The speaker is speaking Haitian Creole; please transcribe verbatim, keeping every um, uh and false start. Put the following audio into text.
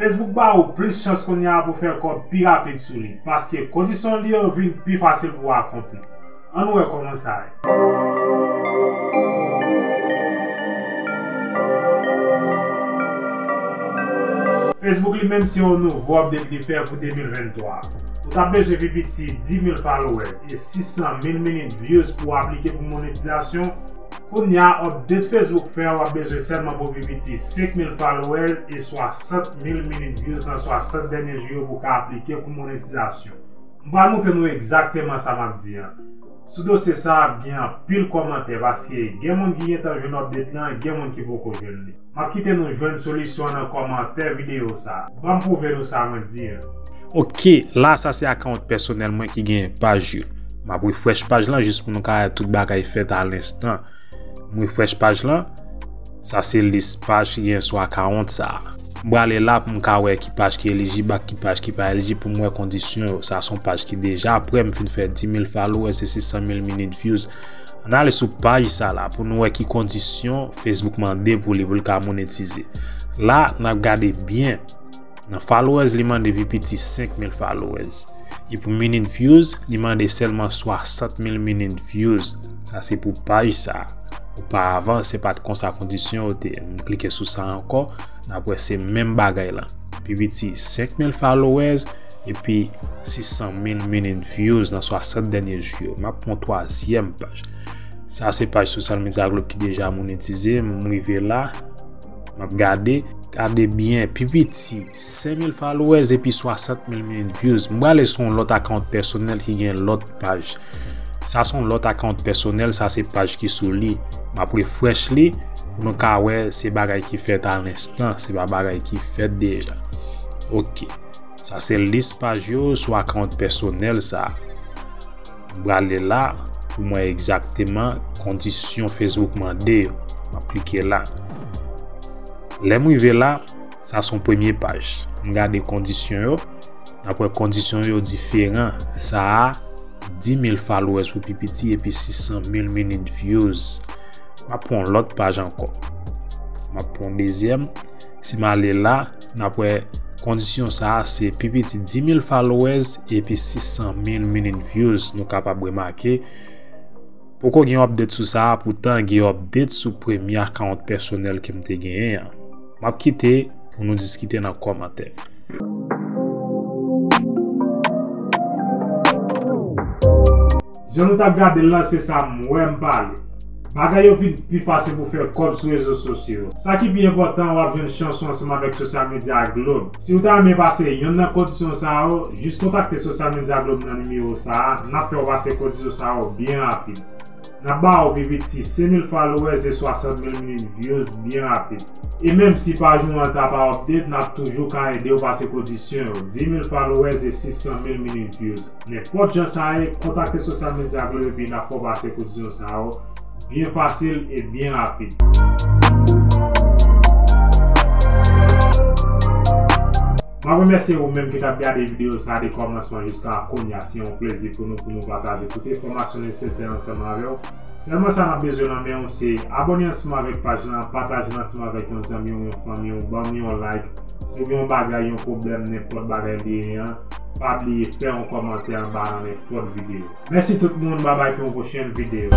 Facebook ba ou plis chans kounye a pou fè kòb pi rapid sou li, paske kondisyon li yo vin pi fasil pou w akonpli. Ann wè kòman sa ye. Facebook li menm se yon nouvo update li fè pou de mil venntwa. Ou t ap bezwen pi piti dis mil followers e sis san mil minit views pou w aplike pou monetizasyon. Kounye a, update Facebook fè a, w ap bezwen sèlman pou pi piti senk mil followers e swasant mil minit views nan swasant dènye jou yo pou w ka aplike pou monetizasyon. M pral montre nou egzakteman sa m ap di an. Sou dosye sa a, ap gen anpil kòmantè paske gen moun ki gentan jwenn update lan, gen moun ki poko jwenn li. M ap kite nou jwenn solisyon an nan kòmantè videyo sa a. Ban m pwouve nou sa mwen di an. Ok, la sa se akawont pèsonèl mwen ki gen paj yo. M ap refresh paj lan jis pou nou ka wè tout bagay fèt a lenstan. M refresh paj lan. Sa se lis paj ki gen sou akawont sa a. M prale la pou m ka wè ki paj ki elijib ak ki paj ki pa elijib pou m wè kondisyon yo. Sa se yon paj ki deja prè, m fin fè dis mil followers e sis san mil minit views. Ann ale sou paj sa la pou nou wè ki kondisyon Facebook mande pou li, pou l ka monetize. La, n ap gade byen. Nan followers, li mande pi piti senk mil followers. E pou minit views, li mande sèlman swasant mil minit views. Sa se pou paj sa. Oparavan, se pa t konsa kondisyon yo te ye. M klike sou sa ankò, n ap wè se menm bagay lan. Pi piti senk mil followers, epi sis san mil minit views nan swasant dènye jou yo. M ap pran twazyèm paj. Sa se paj Social Media Globe ki deja monetize. M rive la. M ap gade, gade byen, pi piti, senk mil followers epi swasant mil minit views. M prale sou yon lòt akawont pèsonèl ki gen lòt paj. Sa se yon lòt akawont pèsonèl, sa se paj ki sou li. M ap refresh li pou nou ka wè se bagay ki fèt a lenstan, se pa bagay ki fèt deja. Ok. Sa se lis paj yo sou akawont pèsonèl sa. M prale la pou m wè egzakteman kondisyon Facebook mande yo. M ap klike la. Lè m rive la, sa se yon premye paj. M gade kondisyon yo. N ap wè kondisyon yo diferan. Sa a, dis mil followers pou pi piti epi sis san mil minit views. M ap pran yon lòt paj ankò. M ap pran yon dezyèm. Si m ale la, n ap wè kondisyon sa a se pi piti dis mil followers epi sis san mil minit views. Nou kapab remake, poko gen update sou sa a, poutan gen update sou premye akawont pèsonèl ke m te genyen an. M ap kite pou nou diskite nan kòmantè. Jan nou t ap gade l lan, se sa m wè m pale. Bagay yo vin pi fasil pou fè kòb sou rezo sosyo yo. Sa ki pi enpòtan, w ap jwenn chans ou ansanm avèk Social Media Globe. Si w ta renmen pase yonn nan kondisyon sa yo, jis kontakte Social Media Globe nan nimewo sa a, n ap fè w pase kondisyon sa yo byen rapid. N ap ba w pi piti senk mil followers e swasant mil minit views byen rapid. E menm si paj ou an ta pa update, n ap toujou ka ede w pase kondisyon yo, dis mil followers e sis san mil minit views. Nenpòt jan sa ye, kontakte Social Media Globe epi n ap fè w pase kondisyon sa yo byen fasil e byen rapid. M ap remèsye ou menm ki t ap gade videyo sa a de kòmansman jiska kounye a. Se yon plezi pou nou, pou nou pataje tout enfòmasyon nesesè ansanm avè w. Sèlman sa n ap bezwen nan men w se abòne ansanm avèk paj lan, pataje l ansanm avèk yon zanmi w, yon fanmi w, ban m yon like. Si w gen yon bagay, yon pwoblèm, nenpòt bagay li ye an, pa bliye fè yon kòmantè anba nan nenpòt videyo. Mèsi tout moun, babay pou yon pwochèn videyo.